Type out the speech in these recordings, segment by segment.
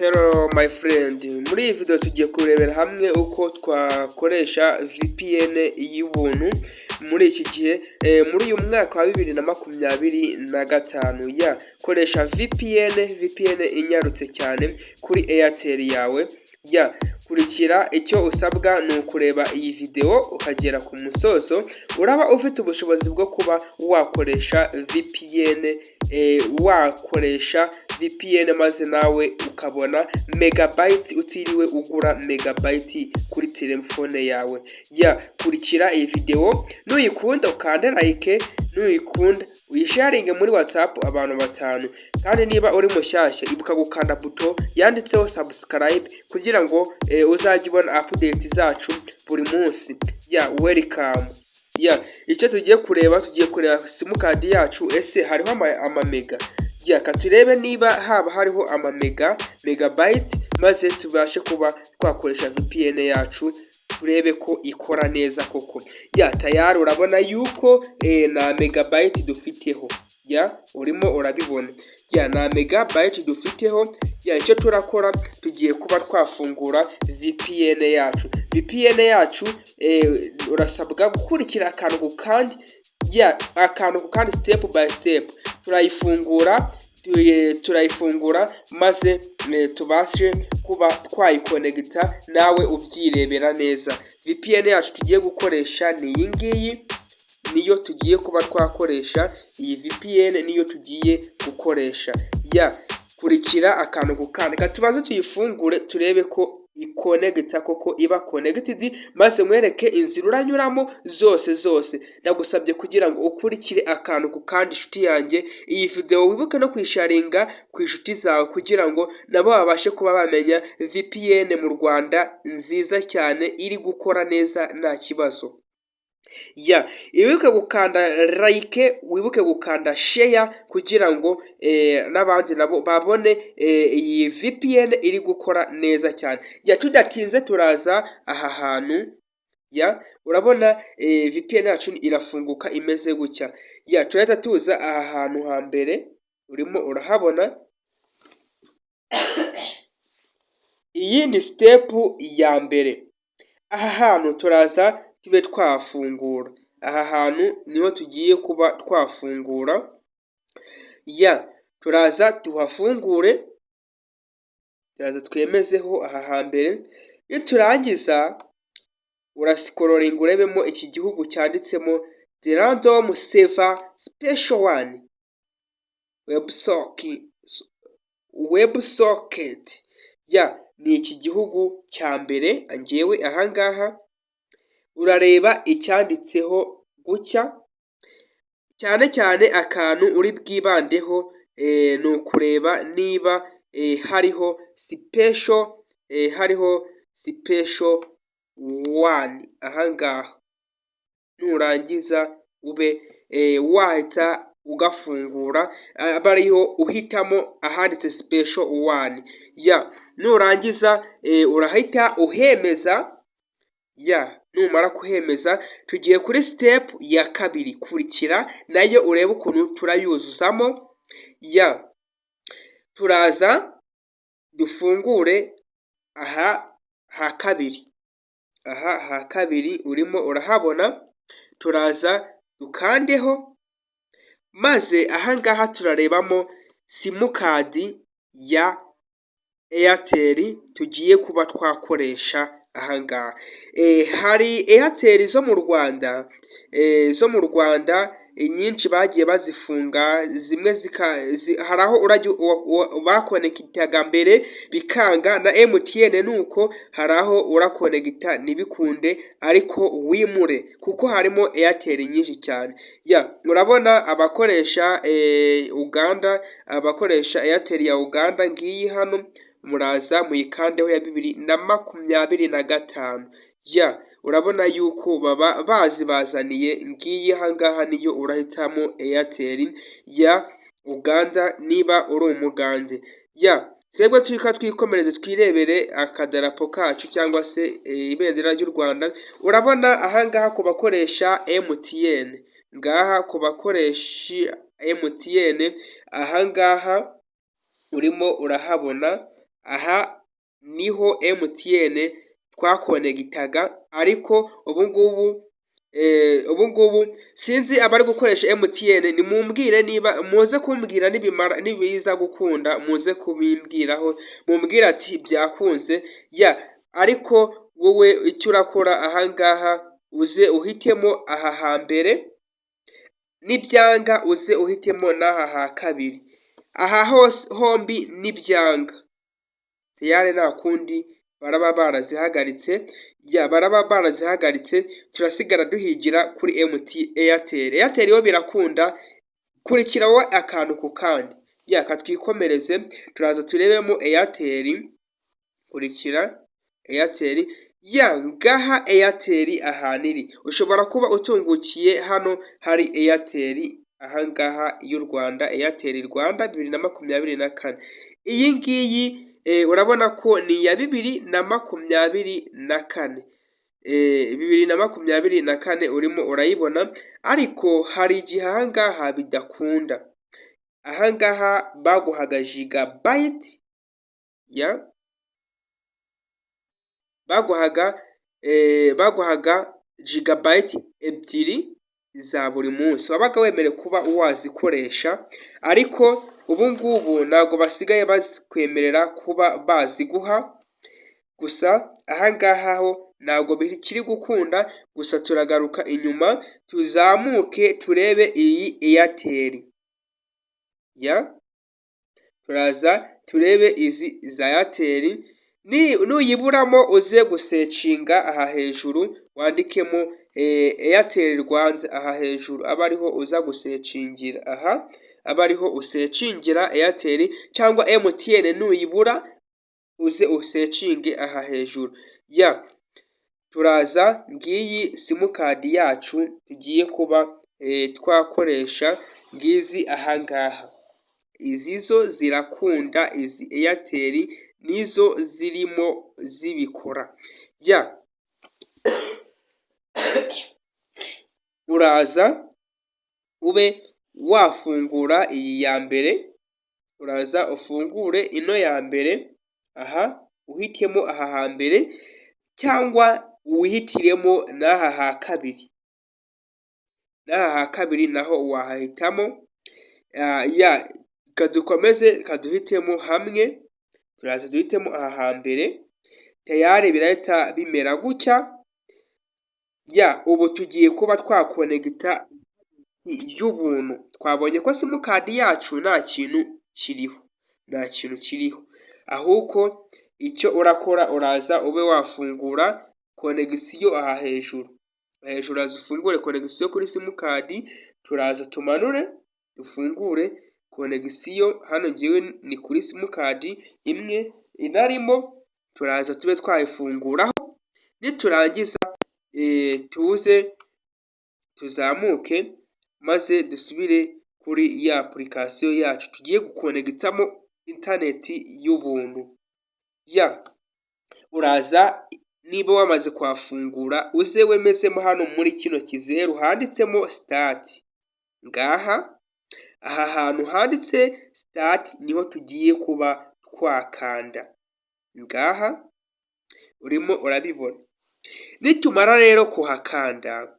Hello my friend, muri iyi video tugiye kurebera hamwe uko twakoresha VPN y'ubuntu muri iki gihe, muri uyu mwaka wa 2025. Ya koresha VPN, VPN inyarutse cyane kuri Airtel yawe. Ya kurikira, icyo usabwa ni ukureba iyi video ukagera ku musozo, uraba ufite ubushobozi bwo kuba wakoresha VPN, wakoresha VPN maze nawe ukabona megabyte utiriwe ugura megabyte kuri telefone yawe. Ya kurikira iyi video, nuyikunda ukande like, nuyikunda uyisharinge muri WhatsApp abantu batanu. Kandi niba uri mushyashya, ibuka gukanda buto yanditseho subscribe kugira ngo uzajye ubona update zacu buri munsi. Ya welcome. Ya icyo tugiye kureba, tugiye kureba simukadi yacu, ese hariho amamega? Ya turebe niba haba hariho amamega, megabyte, maze tubashe kuba twakoresha VPN yacu, turebe ko ikora neza koko. Ya tayari urabona yuko na megabyte dufiteho. Ya urimo urabibona, ya na megabyte dufiteho. Ya icyo turakora, tugiye kuba twafungura VPN yacu. VPN yacu, urasabwa gukurikira akantu ku kandi, ya akantu ku kandi, step by step. Turayifungura maze tubashe kuba twayikonegita, nawe ubyirebera neza. VPN yacu tugiye gukoresha ni iyi ngiyi, niyo tugiye kuba twakoresha. Iyi VPN niyo tugiye gukoresha. Ya kurikira akantu ku kandi. Reka tubanze tuyifungure, turebe ko ikonegita koko, iba connected, maze mwereke inzira uranyuramo zose zose. Ndagusabye kugira ngo ukurikire akantu ku kandi, inshuti yanjye. Iyi video wibuke no kuyisharinga ku inshuti zawe kugira ngo nabo babashe kuba bamenya VPN mu Rwanda nziza cyane iri gukora neza nta kibazo. Ya wibuke gukanda like, wibuke gukanda share kugira ngo n'abandi nabo babone iyi VPN iri gukora neza cyane. Ya tudatinze, turaza aha hantu. Ya urabona VPN yacu irafunguka imeze gutya. Ya turahita tuza aha hantu hambere, urimo urahabona. Iyi ni step ya mbere. Aha hantu turaza tube twafungura, aha hantu niho tugiye kuba twafungura. Ya turaza tuhafungure, turaza twemezeho aha hambere. Niturangiza urasikororinga urebemo iki gihugu cyanditsemo the random server special one websocket. Ya ni iki gihugu cya mbere. Ngewe ahangaha urareba icyanditseho gutya. Cyane cyane akantu uri bwibandeho ni ukureba niba hariho special one ahangaha. Nurangiza ube wahita ugafungura, aba ariho uhitamo ahanditse special one. Ya nurangiza urahita uhemeza. Ya numara kuhemeza, tugiye kuri step ya kabiri. Kurikira nayo urebe ukuntu turayuzuzamo. Ya turaza dufungure aha ha kabiri, aha ha kabiri urimo urahabona. Turaza dukandeho, maze aha ngaha turarebamo simukadi ya Airtel tugiye kuba twakoresha. Aha ngaha hari Airtel zo mu Rwanda, zo mu Rwanda inyinshi bagiye bazifunga, zimwe hari aho bakonekitaga mbere bikanga, na MTN nuko, hari aho urakonegita ntibikunde. Ariko wimure kuko harimo Airtel nyinshi cyane. Ya murabona abakoresha Uganda, abakoresha Airtel ya Uganda ngiyi hano, muraza muyikandeho ya 2025. Ya urabona yuko baba bazibazaniye, ngiyi ahangaha niyo urahitamo, Airtel ya Uganda niba uri umugande. Ya twebwe turika twikomereze, twirebere akadarapo kacu cyangwa se ibendera ry'u Rwanda. Urabona ahangaha ku bakoresha MTN, ngaha ku bakoresha MTN ahangaha urimo urahabona. Aha niho MTN twakonegitaga, ariko ubu ngubu sinzi abari gukoresha MTN. Nimumbwire niba muze kumbwira nibimara, nibiza gukunda muze kubimbwiraho, mumbwire ati byakunze. Ya, ariko wowe icyo urakora ahangaha, uze uhitemo aha hambere, nibyanga uze uhitemo n'aha ha kabiri. Aha hose hombi nibyanga, tayari nta kundi, baraba barazihagaritse. Ya, baraba barazihagaritse, turasigara duhigira kuri MT Airtel. Airtel yo birakunda. Kurikira wowe akantu ku kandi. Ya, katwikomereze, turaza turebemo Airtel. Kurikira Airtel. Ya, ngaha Airtel ahantu iri, ushobora kuba utungukiye hano hari Airtel ahangaha y'u Rwanda, Airtel Rwanda 2024. Iyi ngiyi urabona ko ni iya 2024, 2024 urimo urayibona. Ariko hari igihe ahangaha bidakunda. Ahangaha baguhaga gigabyte, ya, baguhaga gigabyte 2 za buri munsi, wabaga wemerewe kuba wazikoresha, ariko ubu ngubu ntabwo basigaye bazikwemerera kuba baziguha. Gusa ahangaha ho ntabwo bikiri gukunda. Gusa turagaruka inyuma, tuzamuke turebe iyi Airtel. Ya, turaza turebe izi za Airtel. Nuyiburamo uze gusecinga aha hejuru, wandikemo Airtel Rwanda aha hejuru, aba ariho uza gusecingira. Aha aba ariho usecingira Airtel cyangwa MTN. Nuyibura uze usecinge aha hejuru. Ya, turaza, ngiyi simukadi yacu tugiye kuba twakoresha, ngizi ahangaha. Izi zo zirakunda, izi Airtel nizo zirimo zibikora. Ya, uraza ube wafungura iyi ya mbere, uraza ufungure ino ya mbere aha, uhitemo aha hambere cyangwa wihitiremo n'aha ha kabiri. N'aha ha kabiri naho wahahitamo. Ya, kadukomeze, kaduhitemo hamwe. Turaza duhitemo aha hambere, tayari birahita bimera gutya. Ya, ubu tugiye kuba twakonegita y'ubuntu. Twabonye ko simukadi yacu nta kintu kiriho, nta kintu kiriho. Ahubwo icyo urakora, uraza ube wafungura connexion aha hejuru. Hejuru uraza ufungure connexion kuri simukadi. Turaza tumanure, dufungure connexion hano. Ngewe ni kuri simukadi imwe inarimo, turaza tube twayifunguraho. Niturangiza tuze tuzamuke, maze dusubire kuri ya application yacu tugiye gukonegitamo interineti y'ubuntu. Ya, uraza niba wamaze kuhafungura, uze wemezemo hano muri kino kizeru handitsemo start. Ngaha aha hantu handitse start niho tugiye kuba twakanda. Ngaha urimo urabibona. Nitumara rero kuhakanda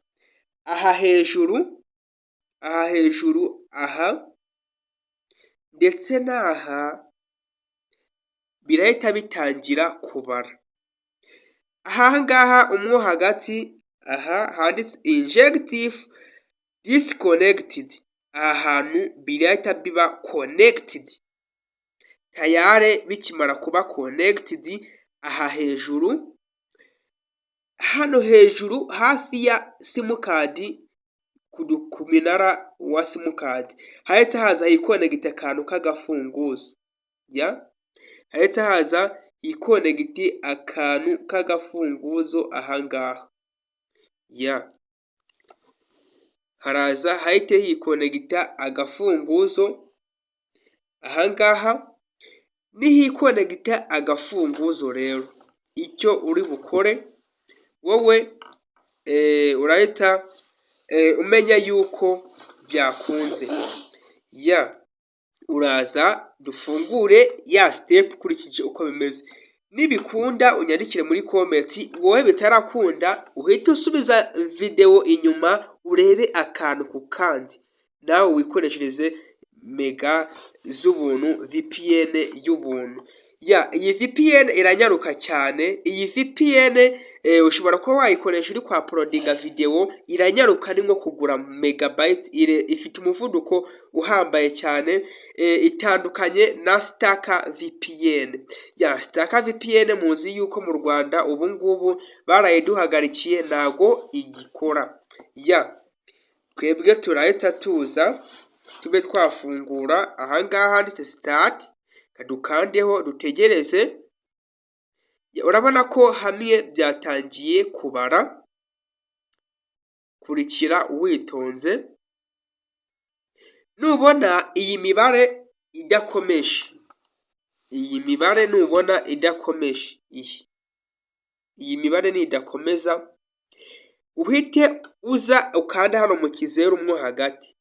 aha hejuru, aha hejuru aha ndetse n'aha, birahita bitangira kubara. Aha ngaha umwo hagati aha handitse injective disconnected, aha hantu birahita biba connected. Tayari bikimara kuba connected, aha hejuru, hano hejuru hafi ya simukadi, ku minara wa simukadi, hahita haza hikonegita akantu k'agafunguzo. Ya, hahita haza hikonegite akantu k'agafunguzo ahangaha. Ya, haraza hahite hikonegita agafunguzo ahangaha. Nihikonegita agafunguzo rero, icyo uri bukore wowe, urahita umenya yuko byakunze. Ya, Uraza dufungure ya step ukurikije uko bimeze. Nibikunda unyandikire muri comment, wowe bitarakunda uhite usubiza videwo inyuma urebe akantu ku kandi, nawe wikoreshereze mega z'ubuntu, VPN y'ubuntu. Ya, iyi VPN iranyaruka cyane. Iyi VPN ushobora kuba wayikoresha uri kwa uploadinga videwo, iranyaruka, ni nko kugura megabyte, ifite umuvuduko uhambaye cyane. Itandukanye na Stark VPN. Ya Stark VPN muzi yuko mu Rwanda ubu ngubu barayiduhagarikiye, ntago igikora. Ya, twebwe turahita tuza tube twafungura ahangaha handitse start, dukandeho dutegereze. Urabona ko hamwe byatangiye kubara. Kurikira witonze. Nubona iyi mibare idakomeje, iyi mibare nubona idakomeje, iyi mibare nidakomeza, uhite uza ukanda hano mu kizeru mwo hagati,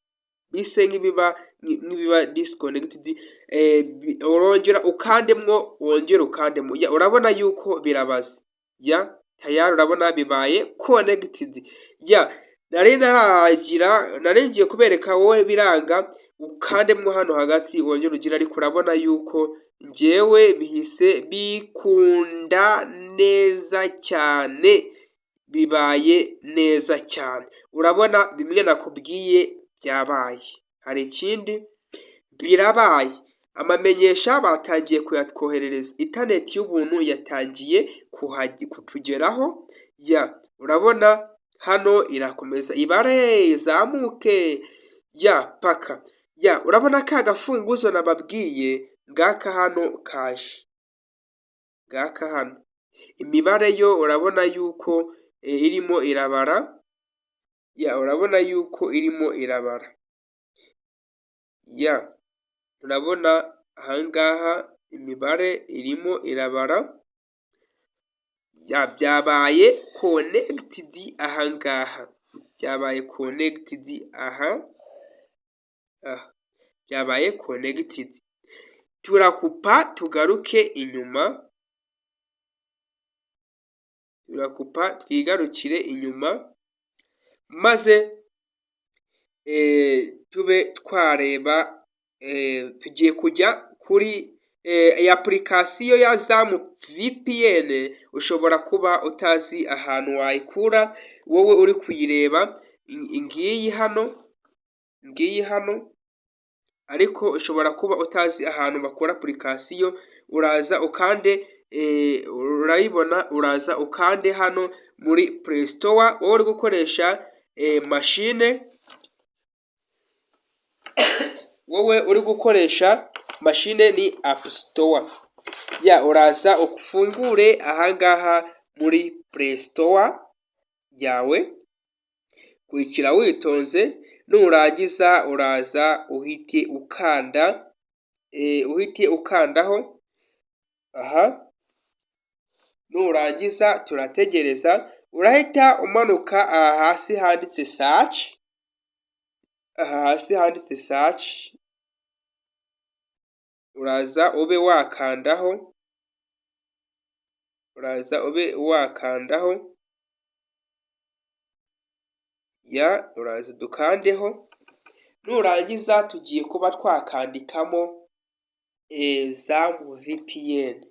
bise nk'ibiba disconnected, urongera ukandemwo, wongere ukandemo. Urabona yuko birabaze. Ya, tayari urabona bibaye connected. Ya, nari ntaragira, nari ngiye kubereka, wowe biranga ukandemwo hano hagati wongere ugire, ariko urabona yuko njyewe bihise bikunda neza cyane, bibaye neza cyane. Urabona bimwe nakubwiye byabaye. Hari ikindi? Birabaye. Amamenyesha batangiye kuyatwoherereza, interineti y'ubuntu yatangiye kutugeraho. Ya, urabona hano irakomeza ibare izamuke ya paka. Ya, urabona ka gafunguzo nababwiye ngaka hano kaje, ngaka hano. Imibare yo urabona yuko irimo irabara. Ya, urabona yuko irimo irabara. Ya, urabona ahangaha imibare irimo irabara. Ya, byabaye connected ahangaha, byabaye connected aha, aha byabaye connected. Turakupa tugaruke inyuma, turakupa twigarukire inyuma, maze tube twareba. Tugiye kujya kuri iyi application ya Zamu VPN. Ushobora kuba utazi ahantu wayikura, wowe uri kuyireba, ngiyi hano, ngiyi hano, ariko ushobora kuba utazi ahantu bakura application. Uraza ukande, urayibona, uraza ukande hano muri Play Store, wowe uri gukoresha mashine, wowe uri gukoresha mashine ni App Store. Ya, uraza ufungure ahangaha muri Play Store yawe, kurikira witonze. Nurangiza uraza uhite ukanda, uhite ukandaho aha. Nurangiza turategereza, urahita umanuka aha hasi handitse search, aha hasi handitse search, uraza ube wakandaho, uraza ube wakandaho. Ya, uraza dukandeho. Nurangiza tugiye kuba twakandikamo Zamu VPN.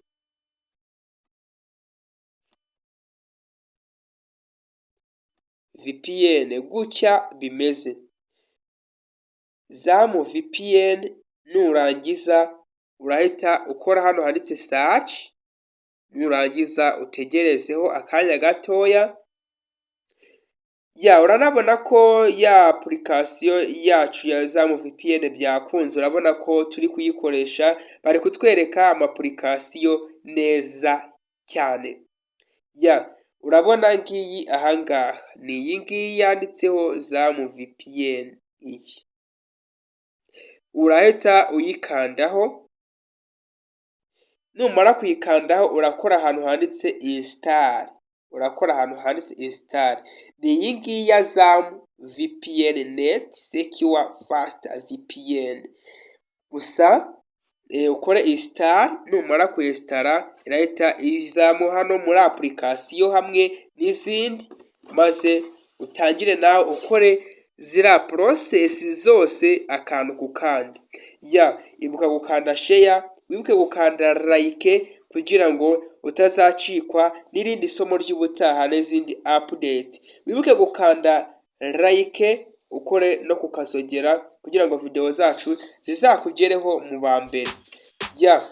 VPN gutya bimeze. Zamu VPN, nurangiza urahita ukora hano handitse search, nurangiza utegerezeho akanya gatoya. Ya, uranabona ko ya application yacu ya Zamu VPN byakunze, urabona ko turi kuyikoresha, bari kutwereka ama application neza cyane. Ya, urabona ngiyi ahangaha, ni iyi ngiyi yanditseho Zamu VPN iyi. Urahita uyikandaho, numara kuyikandaho urakora ahantu handitse install, urakora ahantu handitse install. Ni iyi ngiyi ya Zamu VPN net secure fast VPN. Gusa ukore install. Numara kuyinstalla, irahita izamo hano muri application hamwe n'izindi, maze utangire nawe ukore ziriya process zose akantu ku kandi. Ya, ibuka gukanda share, wibuke gukanda like kugira ngo utazacikwa n'irindi somo ry'ubutaha n'izindi update. Wibuke gukanda like, ukore no kukazogera kugira ngo video zacu zizakugereho mu ba mbere. Ya.